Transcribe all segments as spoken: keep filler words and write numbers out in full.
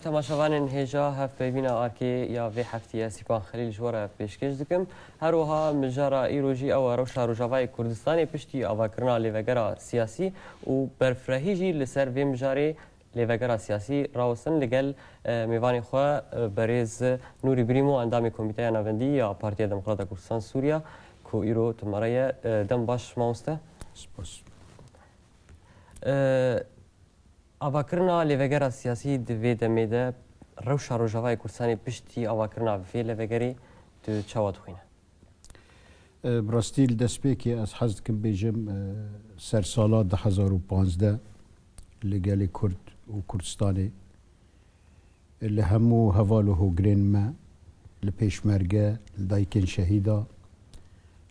Temaşevanên hêja hevpeyvîna Arkê ya vê heftiyê ez Sîpan Xelîl ji we re pêşkêş dikim. Her wiha mijara îro jî ew e, rewşa Rojavayê Kurdistanê piştî avakirina lêvegera siyasî û berfirehî jî li ser vê mijarê lêvegera siyasî rawestin. Li gel, e, mêvanê xwe, e, berêz Nûrî Birîmo, endamê Komîteya Navendî ya Partiya Demokrata Kurdistan Sûriya, ku îro tu me re ye. E, dem baş mamoste. Spas. E, Avakirina lêvegera siyasî di vê demê de, rewşa Rojavayê Kurdistanê piştî avakirina vê lêvegerê tu çawa dixwîne? E, bi rastî li destpêkê ez hez dikim bêjim, e, sersala du hezar û panzdeh li gelê Kurd û Kurdistanê, li hemû heval û hogirên me, li pêşmerge, li dayikên şehîda,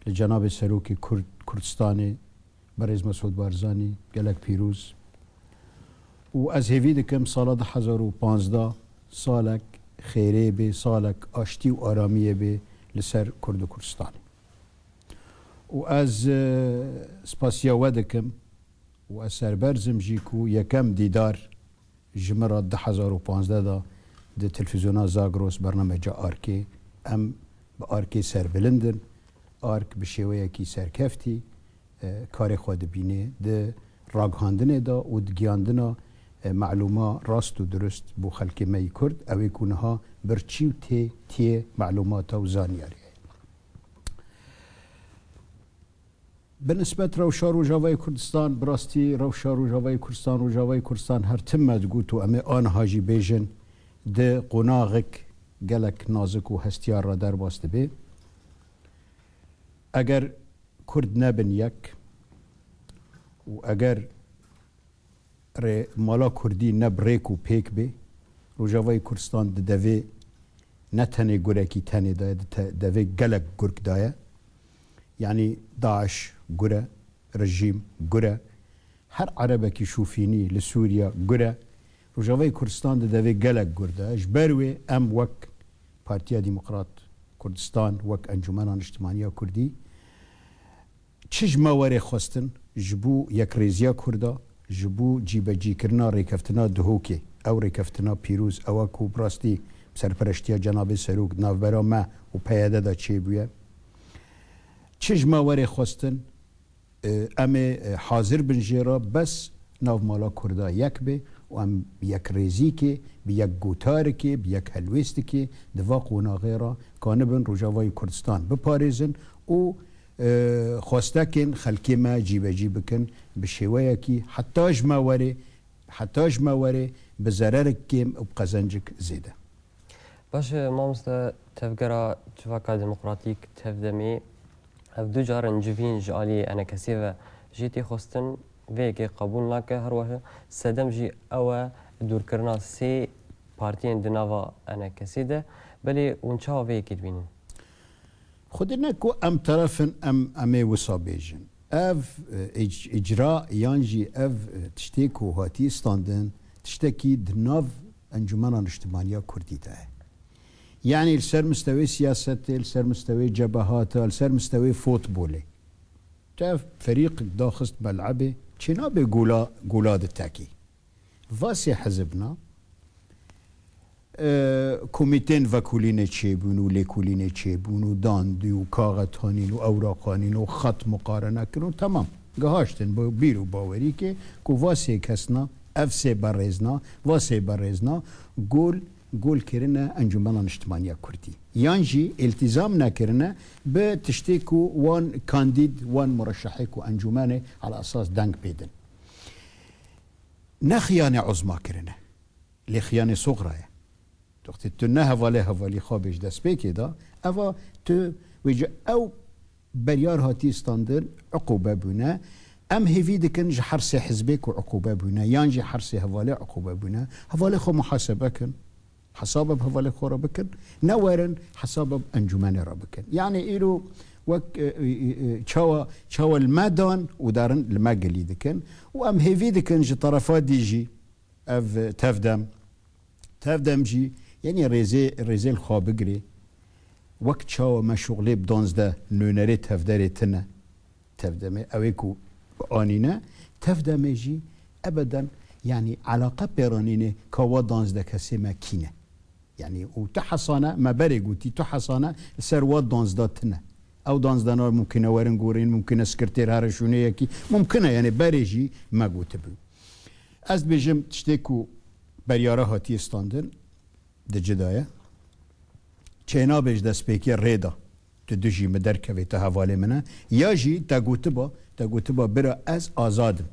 li cenabê Serokê Kurd, Kurdistanê, Birêz Mesûd Barzanî, gelek pîroz. Û ez hêvî dikim sala du hezar û panzdeh salek xêrê bê, salek aştî û aramiyê bê li ser Kurd û Kurdistanê. Û ez, e, spasiya we dikim û ez serberz im jî ku yekem dîdar ji min re du hezar û panzdeh de di televîzyona Zagros, bernameca Arkê, em bi Arkê serbilind in. Ark bi şêweyekî serkeftî, e, karê xwe dibîne di ragihandinê de û di giyandina, e, melûma rast û dirust bo xelkê me yî Kurd, ew ê ku niha birçî û tê tiyê melûmata û zanyariyê. Bi nisbet rewşa Rojavayê Kurdistan, bi rastî rewşa Rojavayê Kurdistan, Rojavayê Kurdistan her tim me digot û em ê aniha jî bêjin, di qonaxek gelek nazik û hestiyar re derbas dibe. Eger Kurd nebin yek û eger rê mala Kurdî ne bi rêk û pêk bê, Rojavayê Kurdistan di devê ne tenê gurekî tenê de ye, di te-, devê gelek gurk de ye. Yanî DAIŞ gur e, rejîm gur e, her erebekî şûfînî li Sûriye gur e. Rojavayê Kurdistan di devê gelek gur de ye. Ji ber wê em wek Partiya Demokrat Kurdistan, wek Encûmena Niştimaniya Kurdî, çi ji me were xwestin ji bo yekrêziya Kurda, ji bo cîbecîkirina rêkeftina Duhokê, ew rêkeftina pîroz, ewa ku bi rastî bi serpereştiya Cenabê Serok di navbera me û P Y D de çêbûye. Çi ji me were xwestin, e, em ê, e, hazir bin jê re, bes navmala Kurda yek be û em bi yekrêzîkê, bi yek gotarikê, bi yek helwêstikê di va qonaxê re kanibin Rojavayê Kurdistan biparêzin û, e, xwestekên xelkê me cîbecî bikin bi şêweyekî heta ji me werê, heta ji me werê bi zererek kêm û bi qezencik zêde. Baş e, mamoste, tevgera Civaka Demokratîk, Tevdemê, ev du carin civîn ji aliyê ENKSê ve jê tê xwestin, vê yekê qebûl nake, her wiha sedem jî ew e dûrkirina sê partiyên di nava ENKSê de. Belê hûn çawa vê yekê dibînin? Xwedê ne ku em teref in, em, em ê wisa bêjin. Ev, e, ic-, icra yan jî ev, e, tiştê ku hatî standin, tiştekî di nav Encûmena Niştimaniya Kurdî de ye. Yanî li ser mistewê siyasetê, li ser mistewê cebehata, li ser mistewê futbolê. Tu ev ferîq daxist melebê, çênabe gola, gola ditekî. Va sê hizibna, e, komîtên vekolînê çêbûn û lêkolînê çêbûn û dandî û kaxetanîn û ewraqanîn û xet muqarene kirin û temam. Gihaştin bo bîr û bawerîkê ku va sê kesna, ev sê berêzna, va sê berêzna gol, gol kirine Encûmena Niştimaniya Kurdî. Yan jî îltîzam nekirine bi tiştê ku wan kandîd, wan mureşehê ku encûmenê ala esas deng pê din. Ne xiyanê uzma kirine, lê xiyanê soxra ye. Wextê tu ne hevalê hevalî xwe bê ji destpêkê de, eva tu wê ci ew beryar hatî standin, uqûbe bûne. Em hêvî dikin ji her sê hizbê ku uqûbe bûne, yan jî her sê hevalê uqûbe bûne, hevalê xwe muhasebe kin. Hesaba bi hevalê xwe re bikin, ne werin hesaba bi encûmenê re bikin. Yanî îro wek, e, e, e, e, çawa, çawa li me dan û darin li me gilî dikin û em hêvî dikin ji terefa dî jî ev, e, tevdem, tevdem jî, yanî rêzê, rêzê li xwe bigirê. Wek çawa me şuxlê bi danzdeh nûnerê tevderê tine. Tevdemê, ew ê ku anîne, tevdemê jî ebeden Yanî elaqe pêranînê ka wa danzdeh kesê me kî ne? Yanî û tu hesane, me berê gotî, tu hesane li ser wa danzdeh tine. Ew danzdehna mumkin e werin gorîn, mumkin e sekreter here şûneyekî, mumkin e, yanî berê jî me gotibû. Ez dibêjim tiştê ku beryara hatiye standin, di ci de ye. Çênabê ji destpêkê rê de tu dijî min derkevê, tu hevalê min e. Ya jî te gotiba, te gotiba bira ez azad im.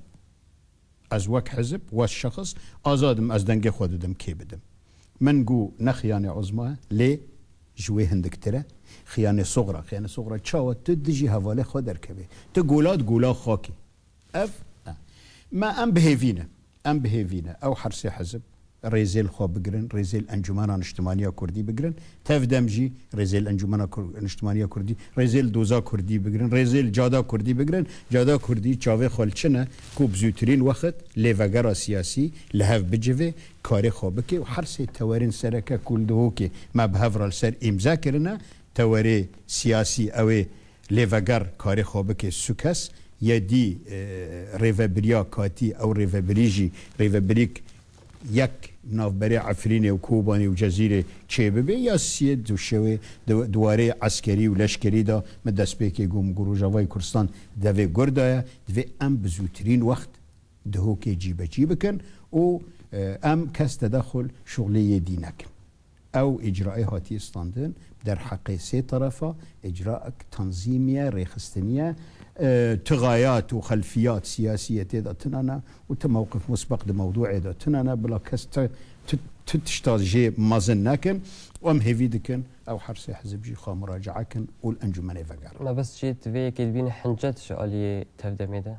Ez wek hizib, wek şexs azad im, ez dengê xwe didim kê bidim. Min got ne xiyanê uzma ye, lê ji wê hindiktir e. Xiyanê soxra, xiyanê soxra çawa tu dijî hevalê xwe derkevê? Tu gola di gola xakê. Ev, e. Me em bi hêvî ne. Em bi hêvî ne. Ew her sê hizib rêzê li xwe bigirin, rêzê li Encûmena Niştimaniya Kurdî bigirin. Tev dem jî rêzê li Encûmena Kur-, Niştimaniya Kurdî, rêzê li Doza Kurdî bigirin, rêzê li Cada Kurdî bigirin. Cada Kurdî çavê xwe li çi ne ku bi zûtirîn wext lêvegera siyasî li hev bicivê, karê xwe bike û her sê tewerên sereke ku li Dihokê me bi hev re li ser îmze kirine, tewerê siyasî ew ê lêveger karê xwe bike sukes, yedî, e, rêvebiriya katî, ew rêvebirî jî rêvebirîk yek navberê Efrînê û Kobanê û Cezîrê çêbibe, ya siyê di şewê di, di warê eskerî û leşkerî de min destpêkê got, min got Rojavayê Kurdistan devê gur de ye, divê em bi zûtirîn wext Dihokê cîbecî bikin û, e, em kes tedexul şuxlê yê dî nekin. Ew îcraê hatiye standin, derheqê sê terefa, îcraek tanzîmî ye, rêxistinî ye. E, tu xayat û xelfiyat siyasî yê tê de tune ne û tu mewqif musbeq di mewdûê de tune ne, bila kes ti, ti, ti tişta jê mezin nekin û em hêvî dikin ew her sê hizib jî xwe muracae kin û li encûmenê vegerin. Me bes jê di vê yekê dibîne hincet ji aliyê Tevdemê de.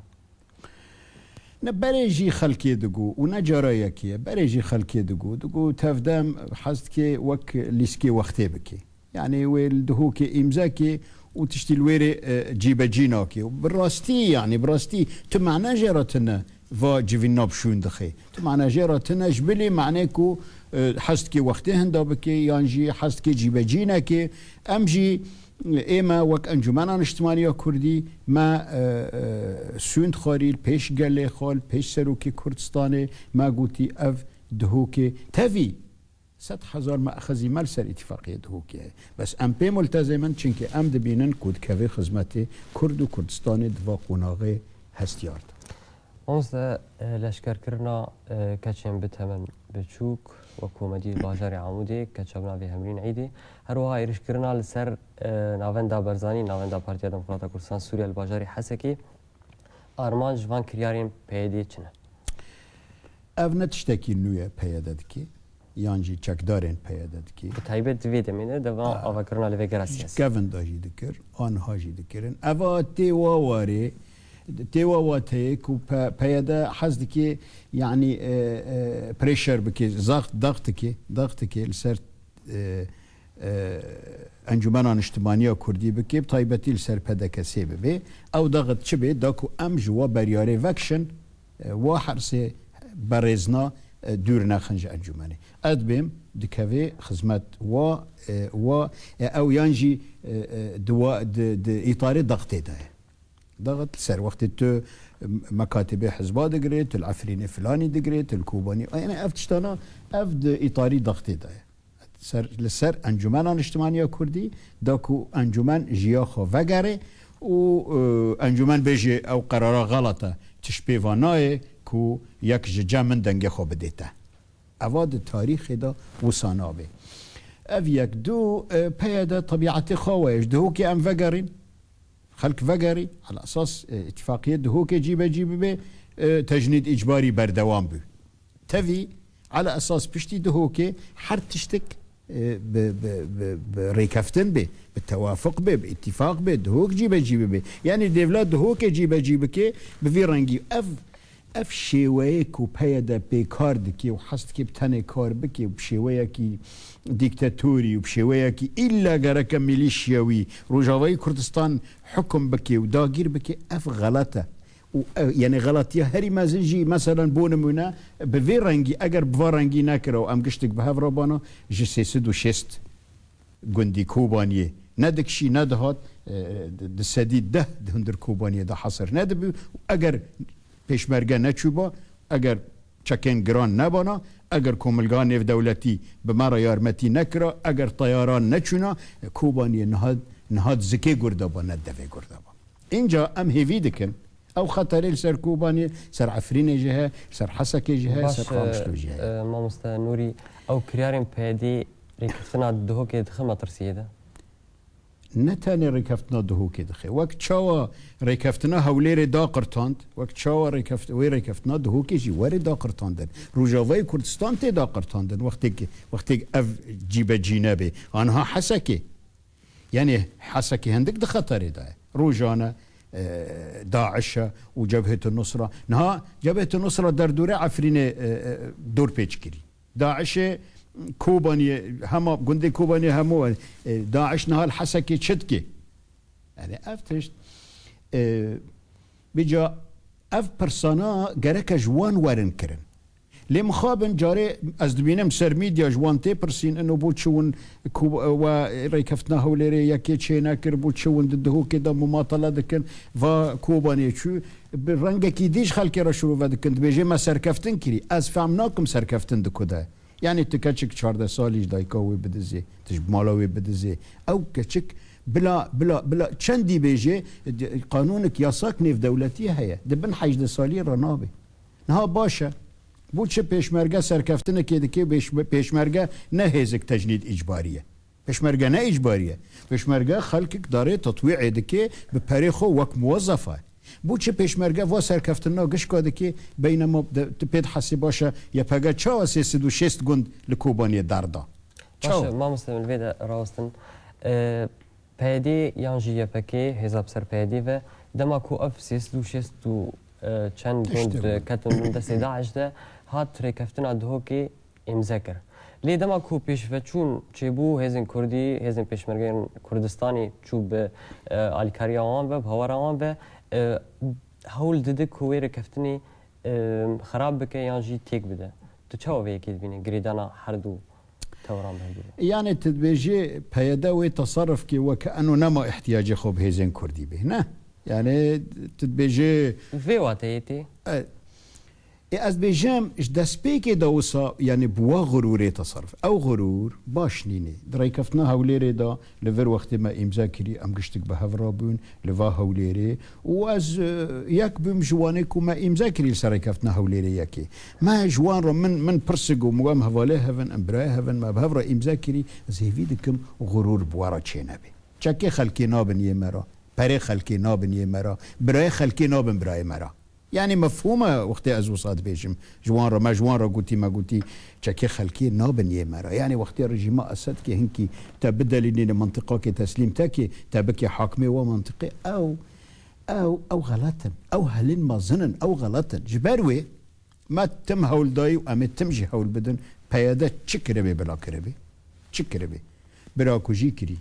Ne berê jî xelkê digo û ne cara yekê ye, berê jî xelkê digo, digo Tevdem hez dike wek lîskê wextê bike. Yanî wê li Dihokê îmze ke û tiştî li wêrê, e, cîbecî nake. Û bi rastî, yanî bi rastî tu mane jê re tune va civînna bi şûn dixe. Tu mane jê re tune ji bilî mane ku, e, hez dike wextê hinda bike yan jî hez dike cîbecî neke. Em jî Ê me wek Encûmena Niştimaniya Kurdî me, e, e, sûnd xwarî li pêş gelê xwe, li pêş Serokê Kurdistanê me gotî ev Dihokê tevî sed hezar me exezî me li ser îtîfaqiyê Dihokê heye. Bes em pê multezem in, çimkî em dibînin ku dikeve xizmetê Kurd û Kurdistanê di va qonaxê hestiyar de. Mamoste, e, leşkerkirina, e, keçên bi temen biçûk wek komedî bajarê Amûdê, keça bi navê Hemrîn Îdê, her wiha êrişkirina li ser, e, Navenda Barzanî, Navenda Partiya Demokrata Kurdistan Sûriye li bajarê Hesekê, armanc ji van kiryarên P Y D'ê çi ne? Ev ne tiştekî nû ye P Y D dike, yan jî çekdarên P Y D dike. Bi taybet di vê demê de, di van Ah. avakirina lêvegera Ji siyasî. Kevin de jî dikir, anha jî dikirin. Eva tê wa warê, tê wa wateyê ku P-, P Y D hez dike, yanî, e, e, pressure bike, zaxt, daxtike, daxtike li ser, e, e, Encûmena Niştimaniya Kurdî bike, bi taybetî li ser P D K S bibe. Ew daxit çi bê? Da ku em ji wa beryarê vekişin, e, wa hersê berêzna, e, dûr nexin ji encûmenê. Ez dibêm dikevê xizmet wa, e, wa, e, ew yan jî, e, e, di wa, di, di îtarê daxtê de ye. Daxit li ser wextê tu, e, mekatibê hizba digirê, tu li Efrînê filanî digirê, tu li Kobanî, yani ev tiştana, ev di îtarî daxtê de ye. Ser, li ser Encûmena Niştimaniya Kurdî da ku encûmen ji ya xwe vegerê û, e, encûmen bêje ew qerara xelet e, tişt pê va nayê ku yek ji cem min dengê xwe bidê te. Eva di tarîxê de wisa nabe. Ev yek, du, e, P Y D tebîetê xwe we ye. Ji Dihokê em vegerîn, xelk vegerî, ala esas, e, îtîfaqiyê Dihokê cîbecî bibe, e, tecnîd îcbarî berdewam bû. Tevî, ala esas piştî Dihokê her tiştik, e, bi, bi, bi, bi rêkeftin bê, bi tewafuq bê, bi îtîfaq bê, Dihok cîbecî bibe. Yanî dêvla Dihokê cîbecî bike, bi vî rengî. Ev Ev şêweyê ku P Y D pê kar dike û hez dike bi tenê kar bike û bi şêweyekî dîktatorî û bi şêweyekî îlla gereke milîşyewî Rojavayê Kurdistan hukum bike û dagîr bike, ev xelet e. Û ev, yani xeletiya herî mezin jî, meselen, bo nimûne, bi vê rengî, eger bi va rengî nekira û em giştik bi hev re bana, ji sê sed û şêst gundî Kobaniyê nedikişî, nedihat, e, di, di sedî deh di hundir Kobaniyê de hesir nedibû. Eger pêşmerge neçûba, eger Çekên giran nebana, eger komilga nêvdewletî bi me re yarmetî nekira, eger teyaran neçûna, Kobaniyê niha, niha zikê gurda ba, ne devê gurda ba. Înca em hêvî dikin, ew xeterê li ser Kobaniyê, ser Efrînê jî heye, ser Hesekê jî heye, Baş, ser Qamişlo jî heye. E, mamoste Nûrî, ew kiryarên P Y D'ê rêkeftina Duhokê dixe metirsiyê de? Ne tenê rêkeftina Duhokê dixe. Wek çawa rêkeftina Hewlêrê daqirtand, wek çawa rêkeft-, wê rêkeftina Duhokê jî were daqirtandin. Rojavayê Kurdistan tê daqirtandin. Wextêk, wextêk ev cîbecî nebê. Aniha Hesekê. Yanî Hesekê hindik di xeterê de ye. Rojane, e, DAIŞ e û Cebhêtun Nusra. Niha Cebhêtun Nusra derdorê Efrînê, e, e, dorpêç kirî. DAIŞê Kobaniyê, hema gundê Kobaniyê hemû, e, DAIŞ niha li Hesekê çi dike? Yani ev tişt, e, bica ev pirsana gereke ji wan werin kirin. Lê mixabin carê ez dibînim ser medya ji wan tê pirsîn, ino bo çi win ku, e, we rêkeftina Hewlêrê yekê çê nekir, bo çi win di Duhokê de mumatele dikin, va Kobaniyê çû, bi rengekî dî ji xelkê re şirove dikin, dibêje me serkeftin kirî. Ez fehm nakim serkeftin di ku de. Yani tu keçik çardeh salî ji dayika wê bidizê, tu ji mala wê bidizê. Ew keçik bila, bila, bila çendî bêjê, de-, qanûnik yasak nêvdewletî heye. Di bin hejdeh salî re nabe. Niha baş e. Bo çi pêşmerge serkeftinekê dike, pêş-, pêşmerge ne hêzik tecnîd îcbarî ye. Pêşmerge ne îcbarî ye. Pêşmerge xelkek darê tetwî'ê dike, bi perê xwe wek muwezzefa. Bo çi pêşmerge va serkeftina gişka dike, beynema de, tu pê dihesê baş e, YPG çawa sê sed û şêst gund li Kobaniyê derda? Baş e, çawa? Mamoste, min vê de rawestin. E, P Y D yan jî Y P G, hêza bi ser P Y D ve, dema ku ev sê sed û şêst û, e, çend gund, e, ketin bin destê DAIŞ de, hat rêkeftina Duhokê îmze kir. Lê dema ku pêşveçûn çêbû, hêzên Kurdî, hêzên Pêşmergeyên Kurdistanê çû bi, e, alîkariya wan ve, bi hawara wan ve, e, hewl dide ku wê rêkeftinê, e, xerab bike yan jî têk bide. Tu çawa vê yekê dibînî, girêdana her du tewaran bi hev dû? Yani tu dibêjî P Y D wê teserruf kê weke eno nema ihtiyacê xwe bi hêzên Kurdî bê. Ne. Yani tu dibêjî vê wateyê tê. E, Ê, ez dibêjim, ji destpêkê de wisa, yanî bi wa xurûrê teserruf. Ew xurûr baş nîne. Di rêkeftina Hewlêrê de li vir wextê me îmza kirî, em giştik bi hev re bûn, li va Hewlêrê. Û ez, e, yek bûm ji wanê ku me îmza kirî li ser rêkeftina Hewlêrê yekê. Me ji wan re, min, min pirsik û em hevalê hev in, em birayê hev in, me bi hev re îmza kirî, ez hêvî dikim xurûr bi we re çênebe. Çekê xelkê nabin yê me re, perê xelkê nabin yê me re, birayê xelkê nabin birayê me re. Yani mefhûm e wextê ez wisa dibêjim. Ji wan re, me ji wan re gotî, me gotî, çekê xelkê nabin yê me re. Yani wextê rejîma Esedkê hinkî te bidelînîne, mintiqakê teslîm te kê, te bikê hakimê wa mintiqê, ew, ew, ew xelet in. Ew helên mezin in, ew xelet in. Ji ber wê me tim hewl dayî û em ê tim jî hewl bidin. P Y D çi kiribê bila kiribê? Çi kiribê? Birakujî kirî.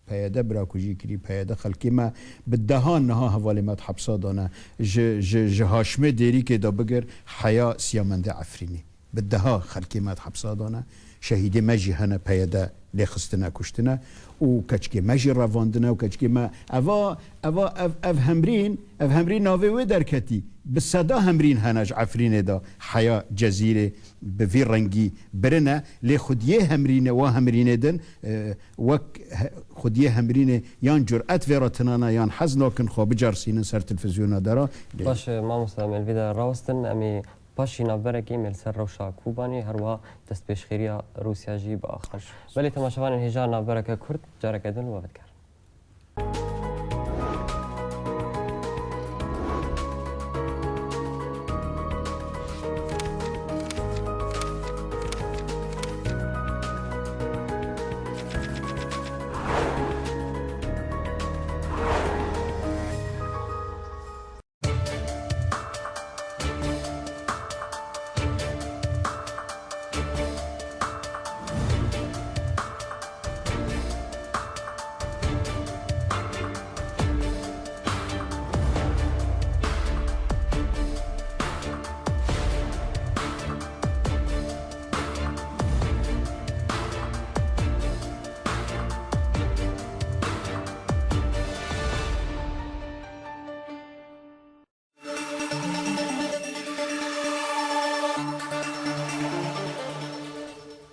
P Y D birakujî kirî, P Y D xelkê me bi dehan niha hevalê me di hepsa de ne. Ji, ji, ji Haşmê Dêrîkê de bigir heya Siyamendê Efrînê. Bi deha xelkê me di hepsa de ne. Şehîdê me jî hene P Y D lê xistine, kuştine û keçikê me jî revandine û keçikê me. Eva, eva, ev, ev hemrîn, ev hemrîn navê wê derketî. Bi seda hemrîn hene ji Efrînê de heya Cezîrê bi vî rengî birine. Lê xwediyê hemrîne, wa hemrînê din, e, wek he-, xwediyê hemrînê yan curet vê re tinane, yan hez nakin xwe bicersînin ser televîzyona dera. Baş e, mamosta, em ê li vê de rawestin, em ê paşî navberekê me li ser rewşa Kobanê, her wiha destpêşxêriya Rûsya jî biaxivin. Belê temaşevanên hêja, navbereke kurt, careke din li we vedikerim.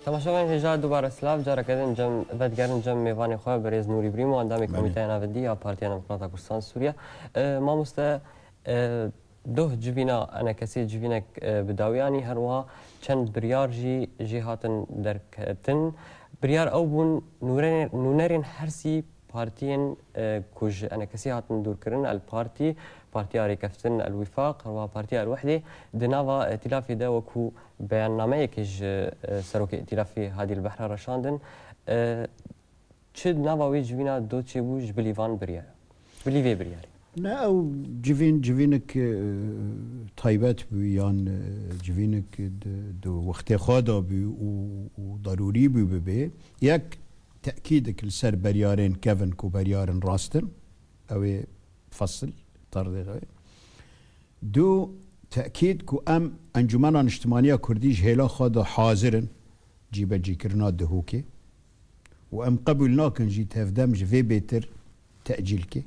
Temaşevanên hêja, dubare silav, careke din cem vedigerin cem mêvanê xwe, birêz Nûrî Brîmo, endamê Belê. Komîteya Navendî ya Partiya Demokrata Kurdistan Sûriye. E, mamoste, e, doh civîna enekesê civînek, e, bi dawî anî, her wiha çend biryar jî jê hatin derketin. Biryar ew bûn, nûnerên, nûnerên her sî partiyên, e, ku ji enekesî hatin dûrkirin, El Partî, Partiya Rêkeftin El Wîfaq, her wiha Partiya El Wehdê, di nava îtîlafê de wekû beyannameyekê ji, e, Serokê Îtîlafê Hadî El Behra re şandin. E, çi di nava wê civîna do çêbû ji bilî van biryara? Bilî vê biryarê. Ne, ew civîn, civînek, e, taybet bû yan, e, civînek di, di wextê xwe de bû û, û darûrî bû bibe. Yek, tekîdek li ser beryarên kevin ku beryarên rast in. Ew ê fesil, tardê ew ê. Du, tekîd ku em Encûmena Niştimaniya Kurdî ji hêla xwe de hazir in cîbecîkirina Dihokê û em qebûl nakin jî tevdem ji vê bêtir tecîl ke.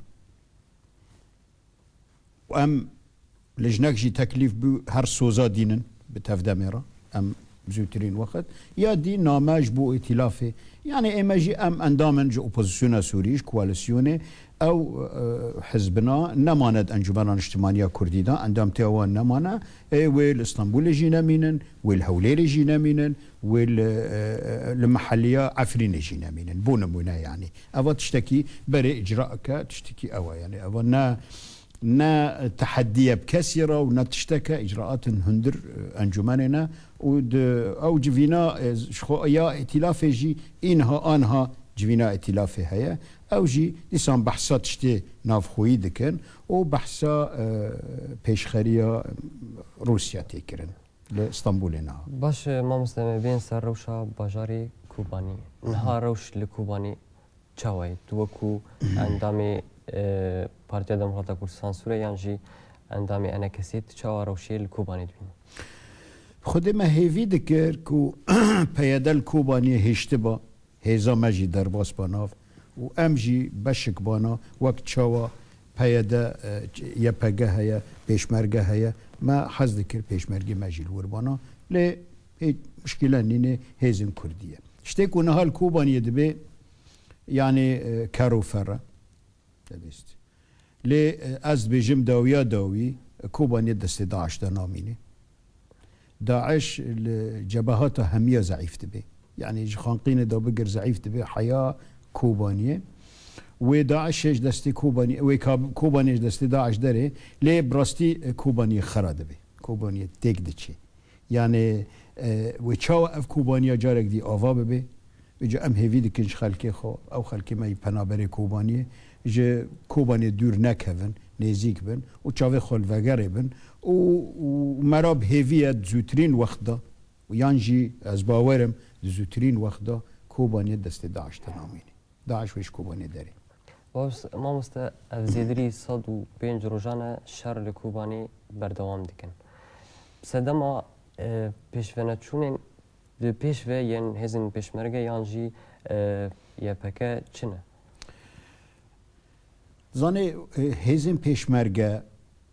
Û em lijnek jî teklîf bû her soza dînin bi tevdemê re. Em zûtirîn wext. Ya dî name ji bo îtîlafê. Yanî ême jî em endam in ji opozisyona Sûrî, ji koalîsyonê. Ew, e, hizbina nemane di Encûmena Niştimaniya Kurdî de, endamtiya wan nemane. Ê wê li Stenbolê jî nemînin, wê li Hewlêrê jî nemînin, wê li, e, e, li meheliya Efrînê jî nemînin. Bo nimûne yanî. Eva tiştekî berê îcra ke, tiştekî ew e. Yanî eva ne, ne tehedî ye bi kesî re û ne tişteke, îcraatên hundir, e, encûmenê ne. Û di ew civîna, e, ji xwe ya îtîlafê jî înha anha civîna îtîlafê heye. Ew jî dîsan behsa tiştê navxweyî dikin û behsa, e, pêşxeriya Rûsya tê kirin li Stenbolê niha. Baş e, mamoste, me bên ser rewşa bajarê Kobanî. Niha rewş li Kobanî çawa ye? Tu wekû endamê, e, Partiya Demokrata Kurdistan Sûriye yan jî endamê enekesê, tu çawa rewşê li Kobanê dibînî? Xwedê me hêvî dikir ku P Y D li Kobaniyê hiştiba, hêza me jî derbas ba nav û em jî beşik bana wek çawa P Y D, e, Y P G heye, pêşmerge heye, me hez dikir pêşmergê me jî li wir bana. Lê hê-, muşkîle nîne, hêzên Kurdî ye. Tiştê ku niha li Kobaniyê dibe, yanî, e, ker û fer e. Dibîst. Lê, e, ez dibêjim dawiya dawî, e, Kobaniyê destê DAIŞ de namîne. DAIŞ li cebehata hemiya zeîf dibe. Yanî ji Xanqînê de bigir zeîf dibe heya Kobaniyê. Wê DAIŞê ji destê Kobaniyê, wê Kab-, Kobaniyê ji destê DAIŞ derê, lê bi rastî, e, Kobaniyê xera dibe. Kobaniyê têk diçe. Yanî, e, wê çawa ev Kobaniya carek dî ava bibe? Îca em hêvî dikin ji xelkê xwe, ew xelkê me yî penaberê Kobaniyê, ji Kobaniyê dûr nekevin, nêzîk bin û çavê xwe li vegerê bin û, û me re bi hêvî ye di zûtirîn wext de û yan jî ez bawer im di zûtirîn wext de Kobaniyê destê DAIŞ de namîne. DAIŞ wê ji Kobanê derê. Mamoste, mamoste, ev zêdirî sed û pênc rojan e şer li Kobanê berdewam dikin. Sedema, e, pêşveneçûnên li pêş ve yên hêzên pêşmerge yan jî, e, Y P G çi ne? Zanê, e, hêzên pêşmerge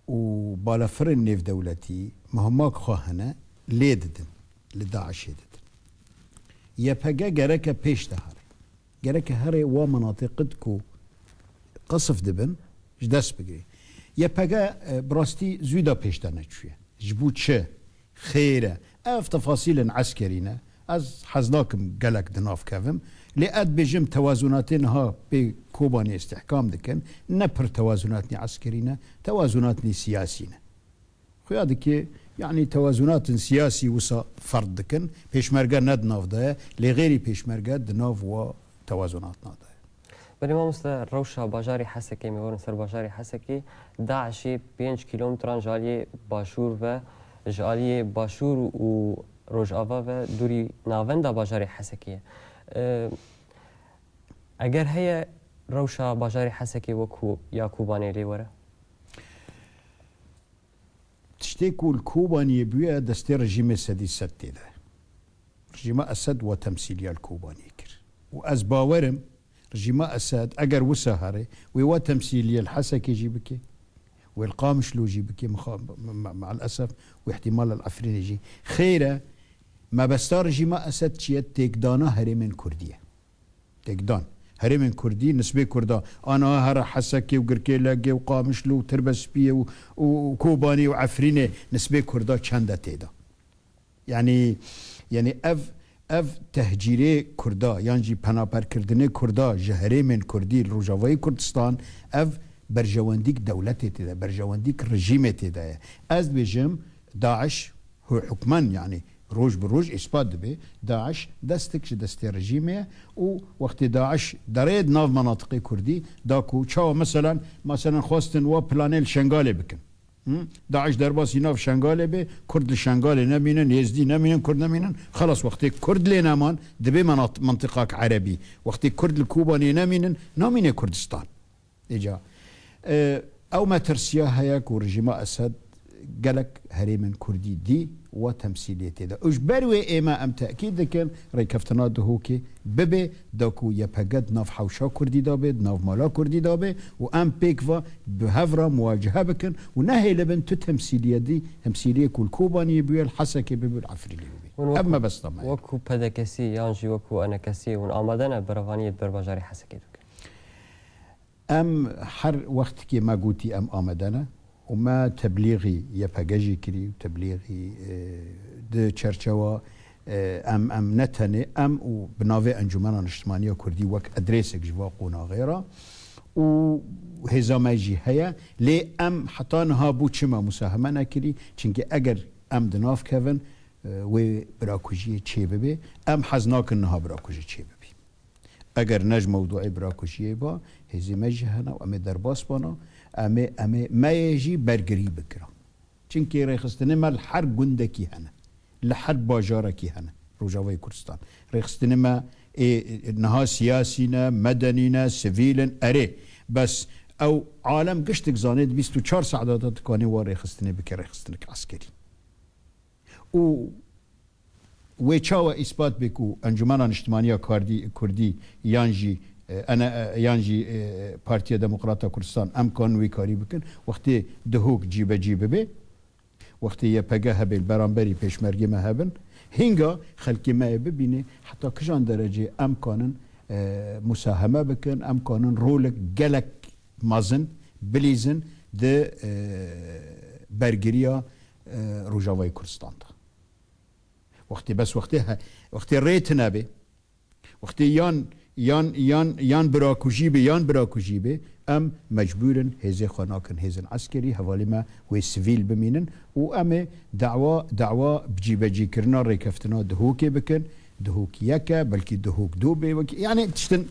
û balafirên nêvdewletî muhmak xwe hene lê didin, li DAIŞê didin. Y P G gereke pêş de here. Gereke here wa menatiqid ku qesf dibin, ji dest bigirê. Y P G, e, bi rastî zû da pêş de neçûye. Ji bo çi? Xêr e. Ev tefasîlên eskerî ne. Ez hez nakim gelek di nav kevim. Lê ez dibêjim tewazunatê niha pê Kobanê îstihkam dikin. Ne pir tewazunatnî eskerî ne. Tewazunatnî siyasî ne. Xuya dike, yanî tewazunatên siyasî wisa ferq dikin. Pêşmerge ne di nav de ye, lê xêrî pêşmerge di nav wa tewazunatna de ye. Belê mamoste, rewşa bajarê Hesekê, em ê werin ser bajarê Hesekê, DAIŞê pênc kîlometran ji aliyê başûr ve, ji aliyê başûr û rojava ve dûrî navenda bajarê Hesekê ye. E, eger heye rewşa bajarê Hesekê wekû ya Kobanê lê were? Tiştê ku li Kobaniyê bûye, destê rejîmê sedî sed tê de. Rejîma Esed wa temsîliya li Kobaniyê kir. Û ez bawer im, rejîma Esed, eger wisa here, wê wa temsîliye li Hesekê jî bike, wê li Qamişlo jî bike, mixa-, me-, me-, me'el esef, wê ihtimal li Efrînê jî. Xêr e, Mebesta rejîma Esed çi ye? Têkdana herêmên Kurdî ye. Têkdan. Herêmên Kurdî, nisbê Kurda, ana here Hesekê û Girkêlegê û Qamişlo û Tirbespiyê û, û Kobanê û Efrînê, nisbê Kurda çend e tê de? Yanî, yanî ev, ev tehcîrê Kurda, yan jî penaperkirdinê Kurda ji herêmên Kurdî li Rojavayê Kurdistan, ev berjewendîk dewletê tê de, berjewendîk rejîmê tê de ye. Ez dibêjim, DAIŞ, hu-, hukmen, yanî roj bi roj îspat dibe, DAIŞ destik ji destê rejîmê ye û wextê DAIŞ derê di nav menatiqê Kurdî da ku çawa, meselen, meselen xwestin wa planê li Şengalê bikin. Hı? DAIŞ derbasî nav Şengalê be, Kurd li Şengalê nemînin, Êzdî nemînin, Kurd nemînin. Xelas, wextê Kurd lê neman, dibe menat-, mentiqak erebî. Wextê Kurd li Kobanê nemînin, namîne Kurdistan. Îca, e, ew metirsiya heye ku rejîma Esed gelek herêmên Kurdî dî wa temsîliyê tê de. Û ji ber wê ême em tekîd dikin, rêkeftina Duhokê bibe, da ku Y P G di nav hewşa Kurdî de be, di nav mala Kurdî de be û em pêk ve bi hev re muwacehe bikin û nehêlibin tu temsîliyê dî, temsîliyê ku li Kobaniyê bûye, li Hesekê bibe, li Efrînê bibe. Hûn Ev wekû, mebesta me ye. Wekû P D K S yan jî wekû E N K S hûn amade ne berevaniyê di ber bajarê Hesekê bikin? Em her wextikê me gotî em amade ne û me teblîxî Y P G jî kirî û teblîxî, e, di çerçewa, e, em, em ne tenê em û bi navê Encûmena Niştimaniya Kurdî wek adresek ji va qonaxê re û hêza me jî heye. Lê em heta niha bû çima musaheme nekirî? Çimkî eger em di nav kevin, e, wê birakujiyê çê bibe, em hez nakin niha birakujî çê bibe. Eger ne ji mewduê birakujiyê ba, hêzê me jî hene û em ê derbas bana, em ê, em ê, me yê jî bergirî bikira. Çimkî rêxistinê me li her gundekî hene, li her bajarekî hene Rojavayê Kurdistan. Rêxistinê me ê, niha siyasî ne, medenî ne, sivîl in, erê. Bes ew alem giştik zanê di bîst û çar saeta de dikanê wa rêxistinê bike rêxistinek eskerî. Û wê çawa îspat bê ku Encûmena Niştimaniya Kardî-, Kurdî yan jî, e, ene-, e, yan jî, e, Partiya Demokrata Kurdistan em kanin wê karî bikin? Wextê Duhok cîbecî bibe, wextê Y P G hebe, li beramberî pêşmergê me hebin, hînga xelkê me yê bibîne heta kijan derecê em kanin, e, musaheme bikin, em kanin rolek gelek mezin bilîzin di, e, bergiriya, e, Rojavayê Kurdistan de. Wextê bes, wextê he-, wextê rê tune bê, wextê yan, yan, yan, yan birakujî bê, yan birakujî bê, em mecbûr in hêzê xwe nakin hêzên eskerî, hevalê me wê sivîl bimînin û em ê dawa, dawa cîbecîkirina rêkeftina Duhokê bikin. Duhok yek e, belkî Duhok du bê, wekî, yanî tiştin,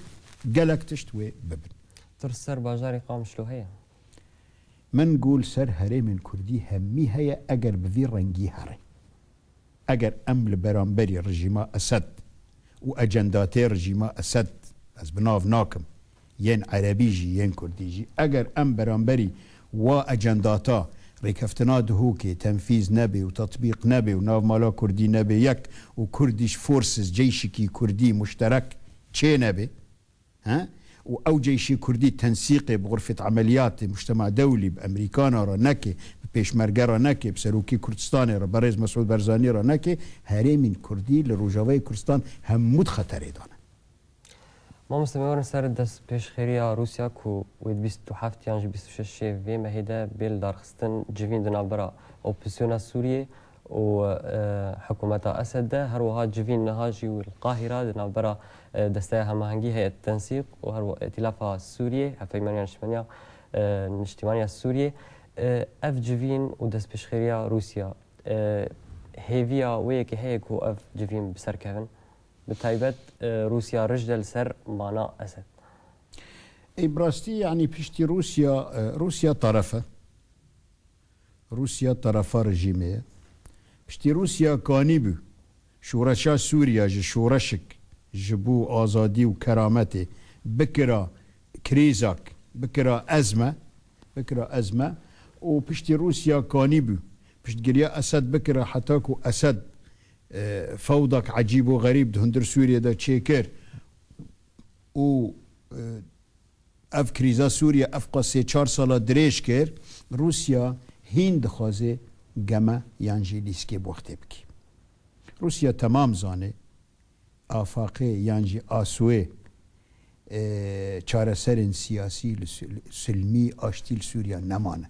gelek tişt wê bibin. Tirs ser bajarê Qamişlo heye? Min got li ser herêmên Kurdî hemî heye eger bi vî rengî here. Eger em li beramberî rejîma Esed û ecendatê rejîma Esed, ez bi nav nakim, yên erebî jî, yên kurdî jî, eger em beramberî wa ecendata rêkeftina Duhokê tenfîz nebe û tetbîq nebe û nav mala kurdî nebe yek û Kurdish Forces, ceyşikî kurdî muşterek çê nebe, he? Û ew ceyşê kurdî tensîqê bi xurfet emeliyatê mujtema dewlî, bi Emerîkana re neke, bi pêşmerge re neke, bi serokê Kurdistanê re, berêz Mesûd Barzanî re neke, herêmên kurdî li Rojavayê Kurdistan hemû di xeterê de ne. Mamoste, me werin ser destpêşxêriya Rûsya ku wê di bîst û heft yan jî bîst û şeş vê mehê de bê lidarxistin civîn di navbera opozîsyona Sûriyê û, e, hikûmeta Esed de, her wiha civîn niha jî li Qahîra di navbera, e, Desteya Hemahengî, Heyet Tensîq û her wiha Îtîlafa Sûriyê, Hevpeymaniya Niştimaniya, e, Niştimaniya Sûriyê. E, ev civîn û destpêşxêriya Rûsya, e, hêviya wê yekê heye ku ev civîn bi ser kevin? Bi taybet, e, Rûsya rij de li ser mana Esed. Ê, bi rastî, yanî piştî Rûsya, e, Rûsya taraf e. Rûsya terefa rejîmê ye. Piştî Rûsya kanîbû şoreşa Sûriya ji şoreşik ji bo azadî û kerametê bikira krîzak, bikira ezme, bikira ezme û piştî Rûsya kanîbû piştgiriya Esed bikira heta ku Esed, e, fewdak ecîb û xerîb di hundir Sûriyê de çêkir û, e, ev krîza Sûriye ev qas sê çar sala dirêj kir, Rûsya hîn dixwaze geme yan jî lîskê bi wextê bike. Rûsya temam zanê, afaqê yan jî asûyê, e, çareserên siyasî li Sü-, silmî, aştî li Sûriya nemane.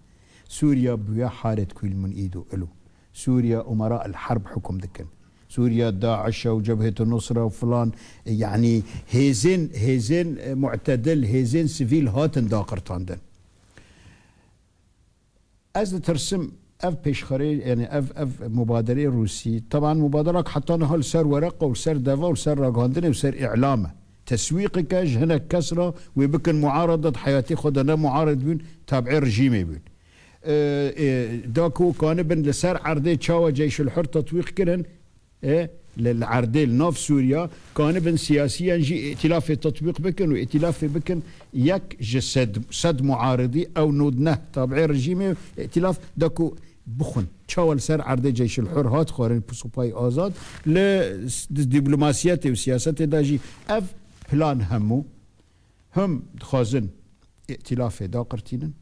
Sûriya bûye haret kulmun îdo ilo. Sûriya umera el herb hukum dikin. Sûriya DAIŞ û Cebhêt Nusra û filan, e, yanî hêzên, hêzên, e, mu'tedil, hêzên sivîl hatin daqirtandin. Ez ditirsim ev pêşxerê, yani ev, ev mubaderê Rûsî, teban mubaderak heta niha li ser wereqa û li ser deva û li ser ragihandinê û ser îlam e. Teswîqeke ji hinek kes re wê bikin muarada, di heyatê xwe de ne muarid bûn, tabiê rejîmê bûn. E, e, da ku kanibin li ser erdê çawa Ceyşul Hur tetwîq kirin, e, li, li erdê, li nav Sûriya, kanibin siyasiyan jî îtilafê tetbîq bikin û îtilafê bikin yek ji sed, sed muaridî, ew nod neh tabiê rejîmê, îtilaf da ku bixwin. Çawa li ser erdê Ceyşil Hur hat xwarin, Supayê Azad, li s-, di dîplomasiyetê û siyasetê de jî ev plan hemû him dixwazin îtilafê daqirtînin.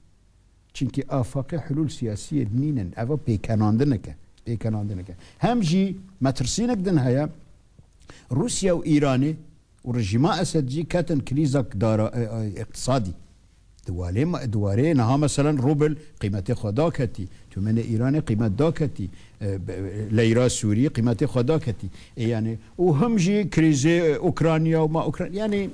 Çimkî afaqê hulûl siyasiyê nînin. Eva pêkenandineke, pêkenandineke. Hem jî metirsînek din heye, Rûsya û Îranê û rejîma Esed jî ketin krîzak dara, e, e, iqtisadî. Di walê ma-, di warê niha meselen rûbil qîmetê xwe daketî, tûmenê Îranê qîmet daketî, e, be-, leyra Sûrî qîmetê xwe daketî. E, yani, û him jî krîzê, e, Ukrayna û ma Ukrayna, yani,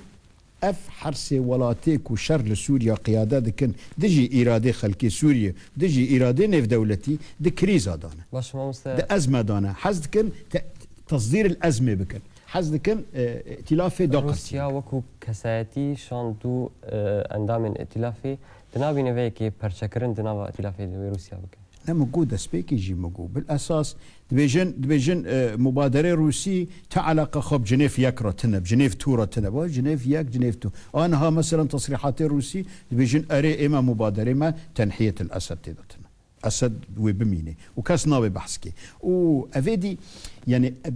ev her sê welatê ku şer li Sûriya qiyade dikin, dijî îradê xelkê Sûriyê, dijî îradê nêvdewletî di krîza de ne. Baş mamoste. Di ezme de ne. Hez dikin te-, tesdîr el ezmê bikin. Hez dikin, e, îtilafê daqirtînin. Rûsya wekû kesayetî şand du, e, endamên îtilafê. Di navî neveyekê perçekirin di nava îtilafê de wê Rûsya bike. Ne min got, destpêkê jî min got. Bil esas dibêjin, dibêjin, e, mubaderê Rûsî ti eleqa xwe bi Cinêv yek re tine, bi Cinêv tu re tine. Ba Cinêv yek, Cinêv tu. Aniha meselen tesrîhatê Rûsî dibêjin, erê, ême mubaderê me tenhiyet el Esed tê de tine. Esed wê bimîne. Û kes nabe behs ke. Û evê dî, yani, e,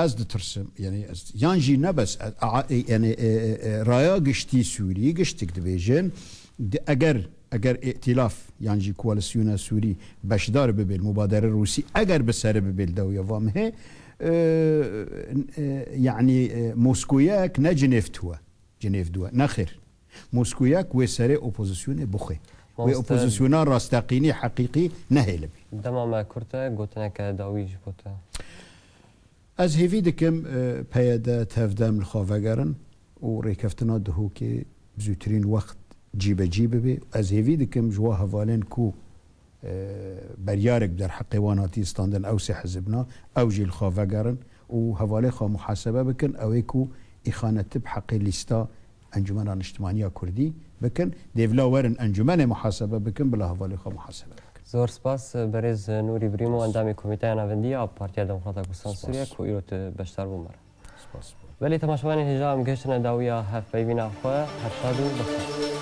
ez ditirsim, yani, ez, yan jî ne bes, e, a, e, yani, e, e, e, raya giştî Sûrî, giştik dibêjin, di, eger, eger îtilaf, yan jî koalîsyona Sûrî beşdar bibe li mubaderê Rûsî, eger bi sere bibe li dewiya va mihê, e, e, yani, e, Moskoyek ne Cinêv tu e, Cinêv du e, ne xêr. Moskoyek wê serê opozisyonê bixwe. Wê Mamoste, opozisyona rasteqînî, heqîqî nehêlibî. Dema me kurt e, gotineke dawî ji bo te. Ez hêvî dikim, e, P Y D, tevdem li xwe vegerin û rêkeftina Duhokê bi zûtirîn wext cîbecî bibe. Ez hêvî dikim ji wa hevalên ku, e, beryarek bi derheqê wan hatî standin, ew sê hizibna, ew jî li xwe vegerin û hevalê xwe muhasebe bikin, ew ê ku îxanetî bi heqê lîsta Encûmena Niştimaniya Kurdî bikin, dêvla werin encûmenê muhasebe bikin, bila hevalê xwe muhasebe bikin. Zor spas, berêz Nûrî Brîmo, endamê Komîteya Navendî ya Partiya Demokrata Kurdistan Spas. Sûriye, ku îro tu beşdar bû me re. Spas. Belê temaşevanên hêja, em gihiştine dawiya hevpeyvîna xwe, her şad û bextewar.